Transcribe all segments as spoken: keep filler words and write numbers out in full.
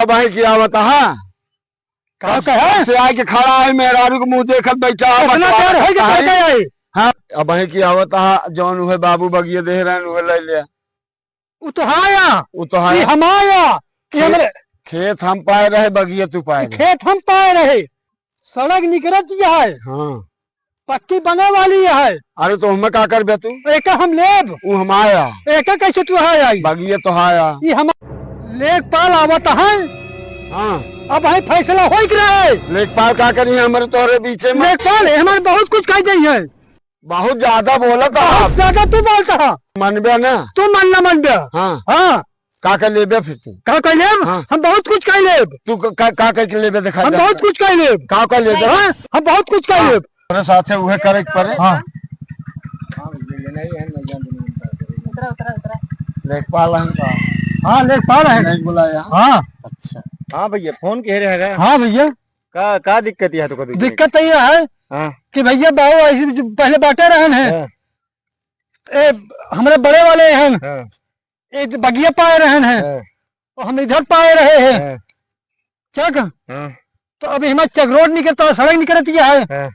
अब है कि आवत हा? का कहे? से आके खड़ा है, मेहरारू के मुँह देखत बैठा है, इतना बकवास प्यार है कि करता है। का कहे? हाँ, अब है कि आवत हा, जौन उहे बाबू बगिया देह रहन, उहे ले लिया। उ तो हाया। उ तो हाया। ये हमाया। ये खेत, हमरे खेत हम पाए रहे, बगिया तू पाए रहे। खेत हम पाए रहे। सड़क निकरत यह है। हाँ। पक्की बने वाली है। अरे तो हमें का करबे तू? एका हम लेब। उ हमाया। एका कैसे तू हाय आई? बगिया तो हाया। ये हम लेखपाल आवत है। हाँ। अब है फैसला होई के रहे। लेखपाल का करी है हमारे तोहरे बीचे में? लेखपाल है, हमारे बहुत कुछ कह गई है। बहुत ज्यादा बोलत ह बहुत आप। ज्यादा तू बोलत ह। मनबे ना? तू मन ना मनबे। हाँ। हाँ। का का लेबे फिर तू? का का लेब? हाँ। हम बहुत कुछ कह लेब। तू क-, का, का कह के लेबे दिखा हम दे। बहुत कुछ कह लेब। का का लेबे? हाँ, हम बहुत कुछ कह हाँ। लेब। तोरे साथे उहे करे के पड़े। हाँ। लेखपाल हैं का? हाँ, लेखपाल हैं। नहीं बुलाया? हाँ। अच्छा। हाँ भैया, फोन के रहे गा? हाँ भैया। का, का दिक्कत यह तो कभी दिक्कत तो यह है हाँ। कि भैया बाबू ऐसे जो पहले बाटे रहन है। हाँ। ए, हमरे बड़े वाले हैं। हाँ। ए, बगिया पाए रहन है। हाँ। तो हम इधर पाए रहे हैं। हाँ। चक? हाँ। तो अभी हमारे चक रोड निकलता है, सड़क निकलती है। हाँ।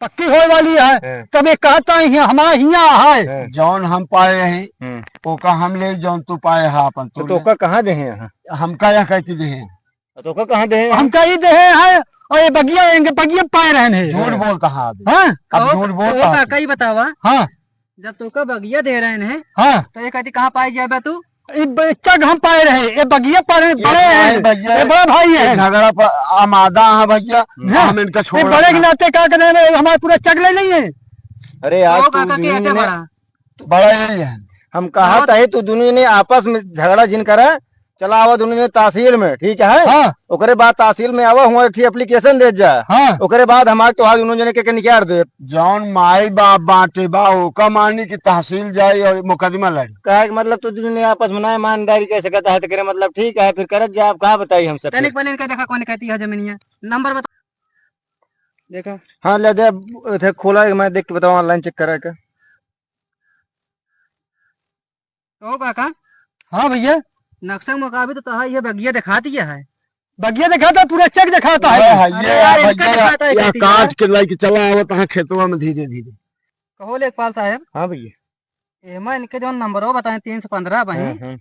पक्की होए वाली है। हाँ। तब ये कहता है, हमारा हिया है। हाँ। जौन हम पाए हैं, हम्म। ओका हम ले, जौन तू पाए है अपन, तो तू तोका ले। कहाँ दे हैं यहाँ? हमका यहाँ कहती दे हैं। तो का कहाँ दे हैं? हम कहीं दे हैं, और ये बगिया, इनके बगिया पाए रहन है। झूठ बोलता है अभी। हाँ? अब कहो, झूठ बोलता कहो है। काका ही बतावा। हाँ। जब तोका बगिया दे रहन है, हाँ। तो ये कहती कहाँ पाए जाबे तू? ये ब-, चक हम पाए रहे, ये बगिया पाए रहे, ये बड़े भाई हैं, बगिया, ये बड़ा भाई ये है। झगड़ा पर आमादा है भैया, हाँ। हम इनका ये छोड़ब बड़े के ना। नाते का करे में हमारा पूरा चक ले लेंगे। अरे यार, कहो तू काका के दुनिया अटे में बड़ा। बड़ा यही है। हम कहा बहुत था, तू दुनिया ने आपस में झगड़ा जिन करा, चला आवा दुनू जने तहसील में, ठीक है? हाँ। ओकरे बाद तहसील में आवा, हुआँ एक ठी application दे जा। हाँ। ओकरे बाद हमार तोहार दुनू जने के, के निकाल दे। जौन माई बाप बाटे बा, ओका मानी कि तहसील जाए और मुकदमा लड़ी। काहे के मतलब तू दुनू जने आपस में ना ईमानदारी कह सकत है, तो करे मतलब ठीक है, फिर करत जा, अब का बताई हम सब तनिक फिर? पहले इनका देखा कौन कहती है जमीनिया, नंबर बता। देखा। हाँ, ले दे, अब इधर खोला है, मैं देख के बताऊँ, online check करा के। कहो काका। हाँ भैया। नक्शा मुताबिक तो तोहार ये बगिया दिखाती है। बगिया दिखाता, पूरा चक दिखाता है। हाँ, अरे ये यार, इनका भैया, दिखाता है, या कहती है। काट के लाइके चला आवत है खेतवा में धीरे धीरे। कहो लेखपाल साहब। हाँ भैया। एमा इनके जौन नंबरवा बताए, तीन सौ पन्द्रह बहिन, हाँ, हाँ।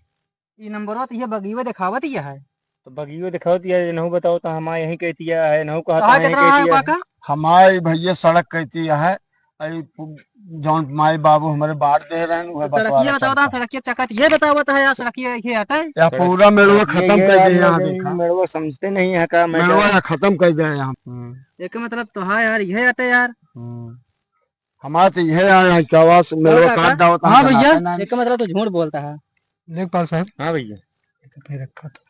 ई नंबरवा तो ये बगियो दिखावत ही है। तो बगियो दिखावत ही है, इनहू बताओ तो हमार यहीं कहती है, इनहू कहता तोहार है, यहीं कितना कहती आया है। काका? हमार भैया सड़क कहती है, अरे पु-, जौन माई बाबू हमरे बांट दे रहे हैं, वह तो सड़किया बंटवारा बताओ तो, चलता है। सड़किया चकत ये बतावत है यार, सड़किया ये हटे। या सड़क-, पूरा मेड़वा सड़किया खत्म ये कर दे यार, यहाँ देखा। मेड़वा समझते नहीं है का, मैं मेड़वा क्या या खत्म कर दे यहाँ। हम्म। एक मतलब तो है यार, ये हटे यार। हम्म। हमार तो ये यार, क्या आवाज मेड़वा काका? काट डावत हाँ है, भैया। जनाता ना। एक मतलब तो झूठ बोलता है। लेखपाल साहब। हाँ भैया। एक तो रखा था।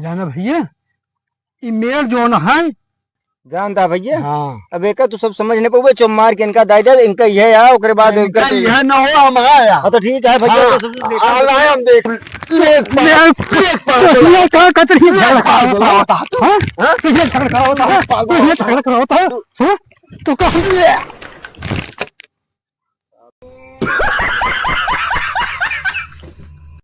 जाना भैया, ई मेड़ जौन है। जानता भैया? हाँ। अब एका तू सब समझ नहीं पउबे, चुप मार के इनका दाई दे, इनका यह या, ओकरे बाद इनका इनका यह। यह न हो, हम आया। हाँ, तो ठीक है भैया, हाँ, तो सब देख आ रहा है, हम देख। लेखपाल, लेखपाल। ये का कतरी लेखपाल झगड़ा होता है? होता है तू? हाँ? हाँ? ये झगड़ा होता है? लेखपाल ये होता है। झगड़ा होता है? हाँ? तो कहाँ ले?